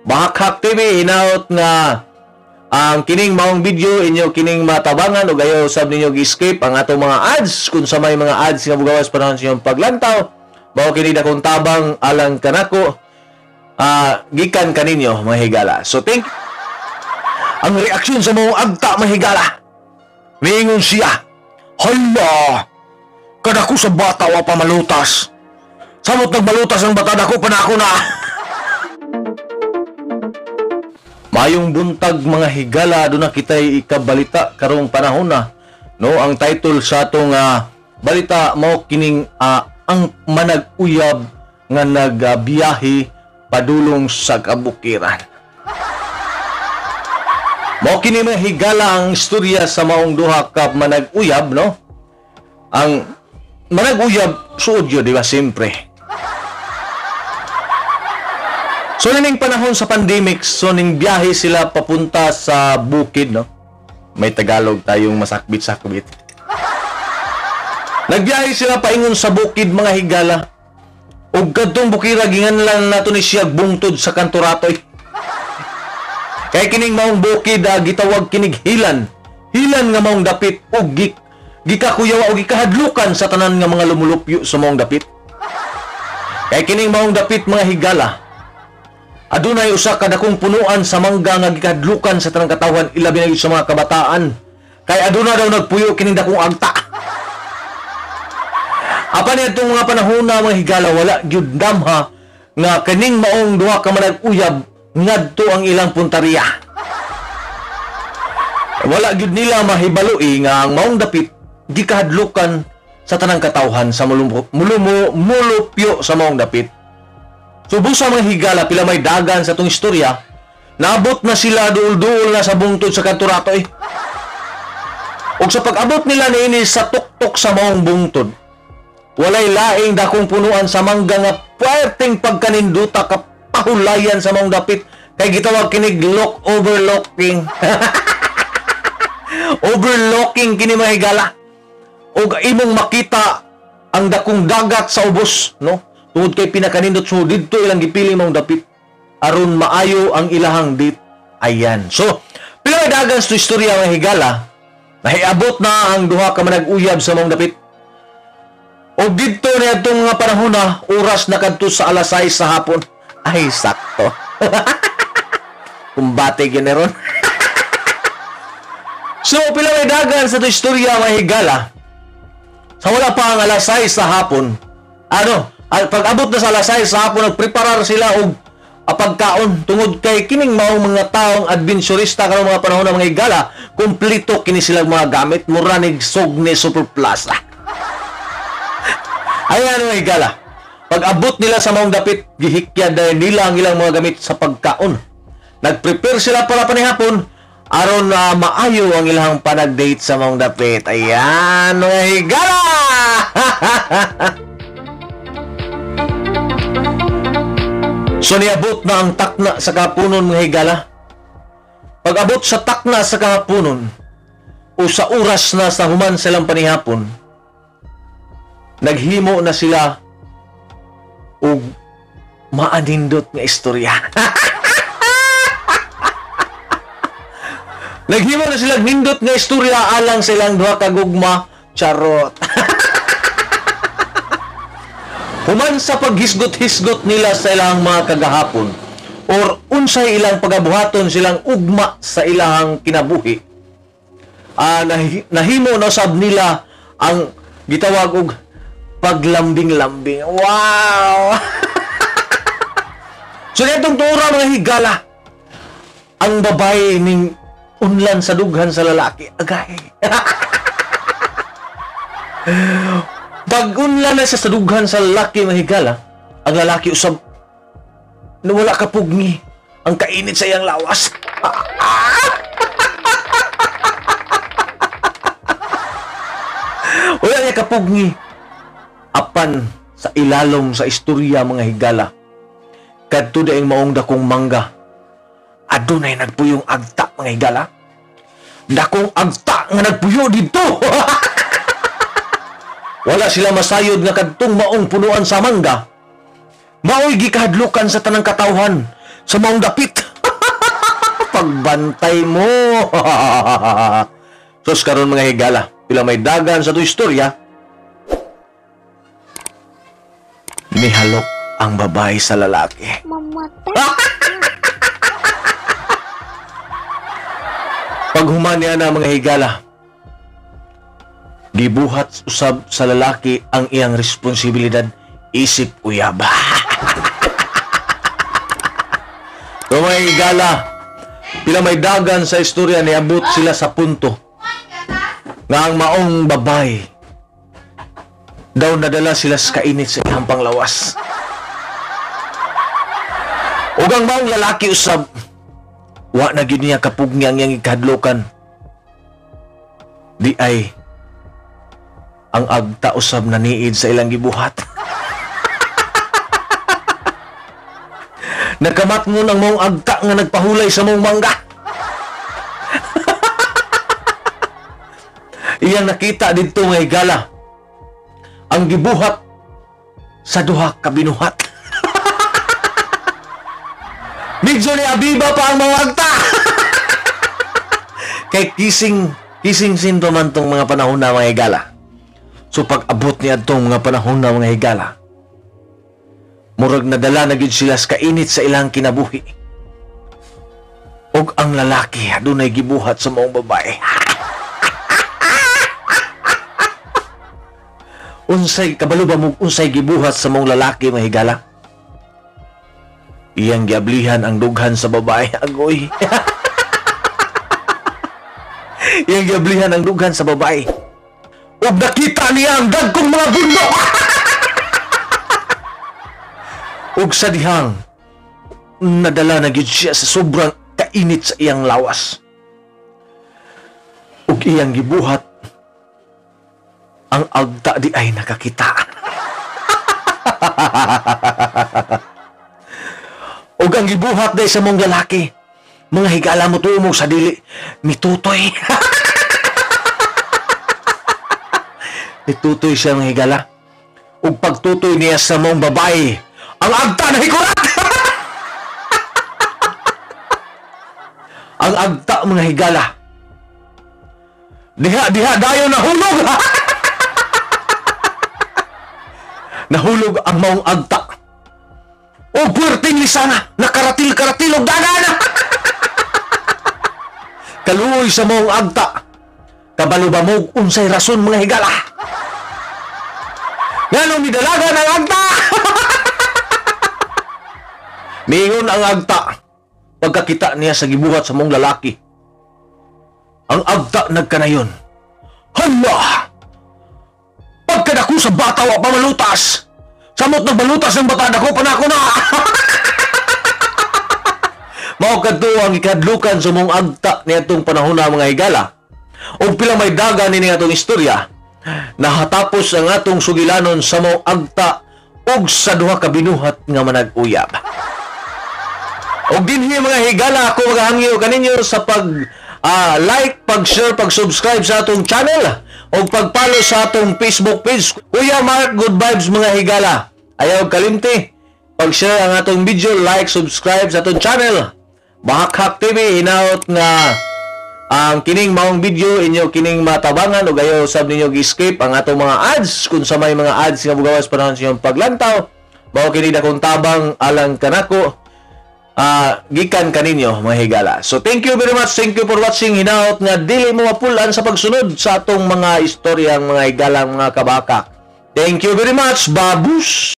Bahakhak TV, hinaot nga ang kining maong video inyo kining matabangan ug ayaw sab ninyo gi-skip ang atong mga ads kung sa may mga ads nga mugawas panahon sa inyong paglantaw. Mao kini dakong tabang alang kanako gikan kaninyo mga higala. So thank ang reaksyon sa maong agta mga higala. Miingon siya, "Hala, kadako sa bata wa pa malutas. Samot nagmalutas ang bata, dako pa na ako na." Mayong buntag mga higala, doon na kita'y ikabalita karong panahon na. No, ang title sa atong balita mao kining ang manag-uyab nga nagbiyahe padulong sa kabukiran. Mao kini mga higala ang istorya sa maong duha ka manag-uyab, no? Ang manag-uyab suod yun, di ba? Siyempre. So nining panahon sa pandemic, so ning biyahe sila papunta sa bukid, no? May Tagalog tayong masakbit-sakbit. Nagbiyahe sila paingon sa bukid mga higala. Ug kadtong bukira ginganlan nato ni siya bungtod sa kanturatoy. Kay kining maong bukid gitawag kinig hilan. Hilan nga maong dapit ug gikakuyawa ug gikahadlukan sa tanan nga mga lumulupyo sa maong dapit. Kay kining maong dapit mga higala, adunay usa ka dakong punuan sa mangga nga gikahadlukan sa tanang katawhan, ilabi na gyud sa mga kabataan. Kay aduna daw nagpuyo kining dakong agta. Apan niadtong mga panahon na mga higala, wala gyud damha nga kining maong duha ka manag-uyab ngadto ang ilang puntariya. Wala gyud nila mahibaloi nga ang maong dapit gikahadlukan sa tanang katawhan sa mulupyo sa maong dapit. So busa mga higala, pila may dagan sa tong istorya, naabot na sila duol-duol na sa bungtod sa kanturato eh. Og sa pag-abot nila niini sa tuktok sa maong bungtod, walay laing dakong punuan sa mangga nga puwerteng pagkaninduta kapahulayan sa maong dapit, kay gitawag kinig lock overlooking. Overlooking kini mga higala. Og imong makita ang dakong dagat sa ubos, no? Tungod kay pinakanindot, so didto ilang gipili maong dapit aron maayo ang ilahang date. Ayan. So, pila may dagan sa istorya mga higala, nahiabot na ang duha ka manag-uyab sa maong dapit. Og didto niadtong mga panahon na oras na kadto sa alas 6 sa hapon. Ay, sakto. Kumbate gyud ron. So, pila may dagan sa istorya mga higala, sa wala pa ang alas 6 sa hapon, ano, pag-abot na sa alas 6 sa hapon, nagpreparar sila og pagkaon tungod kay kining maong mga taong adventurista karong mga panahon ng mga higala, kumpleto kini silang mga gamit, mura nig Sogne Super Plaza. Ayan mga higala, pag-abot nila sa maong dapit, gihikya dahil nila ang ilang mga gamit sa pagkaon. Nagprepare sila para panihapon aron na maayo ang ilang panag-date sa maong dapit. Ayan mga higala. So niabot na ang takna sa kahaponon mga higala. Pag-abot sa takna sa kahaponon o sa oras na sa human silang panihapon, naghimo na sila og maanindot nga istorya. Naghimo na sila nindot nga istorya alang sa ilang duha ka gugma. Charot. Human sa paghisgot-hisgot nila sa ilang mga kagahapon or unsay ilang pagabuhaton silang ugma sa ilang kinabuhi, nahimo na sab nila ang gitawag og paglambing-lambing. Wow! So nitong tuura mga higala, ang babae ning unlan sa dughan sa lalaki. Agay. Pag unlan na siya sa dughan sa lalaki mga higala, ang lalaki usab nawala kapugni ang kainit sa iyang lawas. Wala niya kapugni. Apan sa ilalom sa istorya mga higala, kadto daing maong dakong mangga, adunay nagpuyong agta mga higala. Dakong agta nga nagpuyo didto. Wala sila masayod nga kadtong maong punuan sa mangga maoy gikahadlukan sa tanang katawhan. sa maong dapit. Pagbantay mo. Sus karon mga higala, pila may dagan sa to istorya, nihalok ang babae sa lalaki. Mamatay. Paghuman niya na mga higala, gibuhat usab sa lalaki ang iyang responsibilidad isip uyab. So mga higala, pila may dagan sa istorya, niabot sila sa punto nga ang maong babae daw nadala sila sa kainit sa iyang panglawas. Ug ang maong lalaki usab, wa na gyud niya kapugni ang iyang ikahadlokan. Di ay ang agta usab naniid sa ilang gibuhat. Nakamatngon ang maong agta nga nagpahulay sa maong mangga. Iyang nakita didto nga higala ang gibuhat sa duha ka binuhat. Medyo ni Abiba pa ang maong agta. Kay kissing scene pa man tong mga panahon na mga higala. So pag-abot niya tong mga panahon na mga higala, murag nadala na gyud sila sa kainit sa ilang kinabuhi. Og ang lalaki adunay gibuhat sa maong babae. Unsay kabalo ba mo unsay gibuhat sa maong lalaki mga higala? Iyang giablihan ang dughan sa babae. Agoy. Iyang giablihan ang dughan sa babae. Ug nakita niya ang dagkong mga bundok. Ug sa dihang nadala na gyud siya sa sobrang kainit sa iyang lawas. Ug iyang gibuhat ang agta di ay nakakita. Ug ang gibuhat day sa mong lalaki, mga higala mo tumo sa dili, mitutoy. Mitutoy siya mga higala. Ug pagtutoy niya sa mong babae, ang agta na hikurat. Ang agta mga higala, diha diha dayon nahulog. Nahulog ang maong agta. O puwerteng lisana, nakaratil-karatil og dagan. Kaluoy sa maong agta. Kabalo ba mo unsay rason mga higala? Nganong nidalagan ang agta? Niingon ang agta pagkakita niya sa gibuhat sa mong lalaki. Ang agta nagkanayon, hala! Pagkadako sa bata wa pa malutas. Samot nagbalutas ng bata, dako pa na ako na. Mao kadto ang ikadlukan sa mong agta niadtong panahon na mga higala. Og pila may daga nini atong istorya, nahatapos ang atong sugilanon sa mong agta og sa duha ka binuhat nga manag-uyab. Og dinhi mga higala, ako magahangyo kaninyo sa pag like, pag-share, pag-subscribe sa atong channel og pag-follow sa atong Facebook page, Kuya Mark Good Vibes mga higala. Ayaw kalimti, pag-share ang atong video, like, subscribe sa atong channel Bahakhak TV. Hinaot nga ang kining maong video inyo kining matabangan ug ayaw sab ninyo gi-skip ang atong mga ads kung sa may mga ads nga bugawas panahon sa inyong paglantaw. Mao kini dakong tabang alang kanako, gikan kaninyo mga higala. So thank you very much, thank you for watching. Hinaot nga dili mo mapulan sa pagsunod sa atong mga istoryang mga higalang mga kabaka. Thank you very much, babus.